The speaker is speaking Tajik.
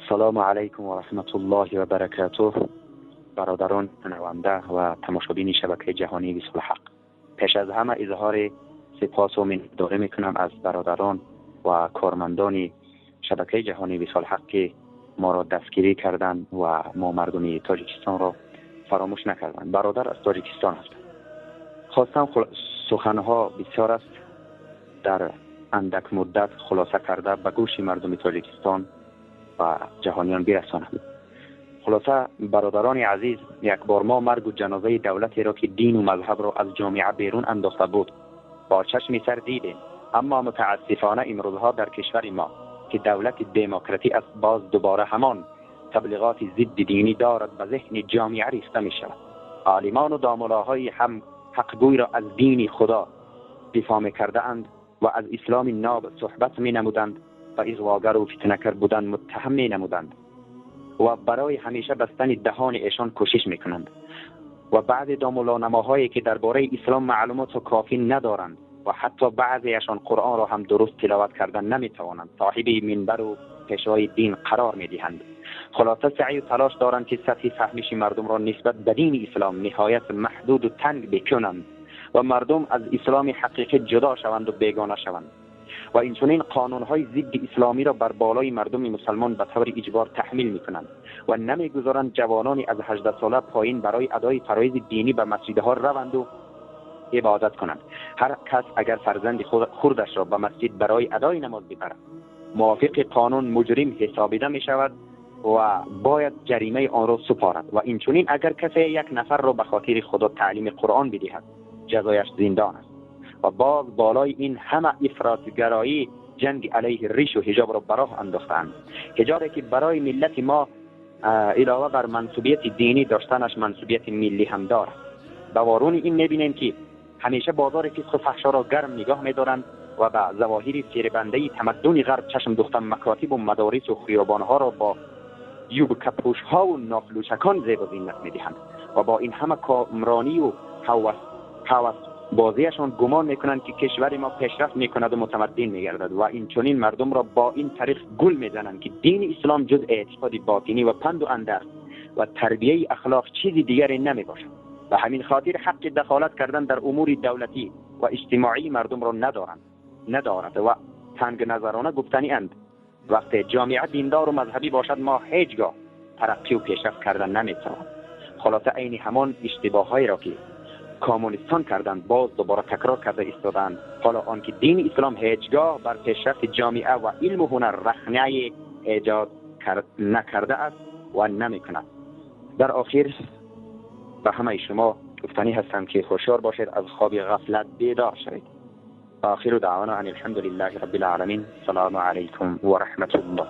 Ассалому алайкум ва раҳматуллоҳи ва баракатуҳ. Бародарон, шунаванда ва тамошобини шабакаи ҷаҳонии Висоли Ҳақ, пеш аз ҳама изҳори сипос ва миннатдорӣ мекунам аз бародарон ва кормандони шабакаи ҷаҳонии Висоли Ҳақ, ки моро дастгирӣ карданд ва мо мардуми Тоҷикистонро фаромӯш накарданд. Бародар аз Тоҷикистон ҳастам. Хостам суханҳо бисёр аст, дар андак муддат хулоса карда ба гӯши мардуми Тоҷикистон ва ҷаҳониён бирасонам. Хулоса, бародарони азиз, як бор мо маргу ҷанозаи давлатеро, ки дину мазҳабро аз ҷомеа берун андохта буд, бо чашми сар дидем. Аммо мутаассифона имрӯзҳо дар кишвари мо, ки давлати демократӣ аст, боз дубора ҳамон таблиғоти зидди динӣ дорад ба зеҳни ҷомеа рехта мешавад. Олимону домулоҳои ҳам ҳақгӯйро аз дини Худо дифоъ мекардаанд ва аз исломи ноб суҳбат менамуданд ва иғвогару фитнакар будан муттаҳам менамуданд ва барои ҳамеша бастани даҳони эшон кӯшиш мекунанд. Ва баъзе домулонамоҳое, ки дар бораи ислом маълумоту кофӣ надоранд ва ҳатто баъзеашон Қуръонро ҳам дуруст тиловат кардан наметавонанд, соҳиби минбару пешвои дин қарор медиҳанд. Хулоса, саъю талош доранд, ки сатҳи фаҳмиши мардумро нисбат ба дини ислом ниҳоят маҳдуду танг бикунанд ва мардум аз исломи ҳақиқӣ ҷудо шаванду бегона шаванд. Ва инчунин қонунҳои зидди исломиро бар болои мардуми мусалмон ба таври иҷбор таҳмил мекунанд ва намегузоранд ҷавонони аз 18 сола поин барои адои фароизи динӣ ба масҷидҳо раванду ибодат кунанд. Ҳар кас агар фарзанди хурдашро ба масҷид барои адои намоз бибарад, мувофиқи қонун муҷрим ҳисобида мешавад ва бояд ҷаримаи онро супорад. Ва инчунин агар касе як нафарро ба хотири Худо таълими Қуръон бидиҳад, ҷазояш зиндон аст. Ва боз болои ин ҳама ифротгароӣ ҷанги алайҳи ришу ҳиҷобро ба роҳ андохтаанд. Ҳиҷобе, ки барои миллати мо илова бар мансубияти динӣ доштанаш, мансубияти миллӣ ҳам дорад. Ба варуни ин мебинем, ки ҳамеша бозори фисқу фаҳшоро гарм нигоҳ медоранд ва ба завоҳири фиребандаи тамаддуни ғарб чашм духта, макотибу мадорису хиёбонҳоро бо юбкапӯшҳову нофлӯшакон зебу зинат медиҳанд. Ва бо ин ҳама комронию ҳавас бозиашон гумон мекунанд, ки кишвари мо пешрафт мекунаду мутамаддин мегардад. Ва инчунин мардумро бо ин тариқ гул мезананд, ки дини ислом ҷуз эътиқоди ботинӣ ва панду андарз ва тарбияи ахлоқ чизи дигаре намебошад. Ба ҳамин хотир ҳаққи дахолат кардан дар умури давлатӣ ва иҷтимоии мардумро надорад. Ва тангназарона гуфтанианд: вақте ҷомеа диндору мазҳабӣ бошад, мо ҳеҷ гоҳ тараққию пешрафт карда наметавонем. Хулоса, айни ҳамон иштибоҳҳоеро, ки коммунистон карданд, боз дубора такрор карда истодаанд. Ҳоло он ки дини ислом ҳеҷгоҳ бар пешрафти ҷомеа ва илму ҳунар рахнае эҷод накарда аст ва намекунад. Дар охир ба ҳамаи шумо гуфтанӣ ҳастам, ки ҳушёр бошед, аз хоби ғафлат бедор шавед. آخر دعوانا أن الحمد لله رب العالمين. السلام عليكم ورحمة الله.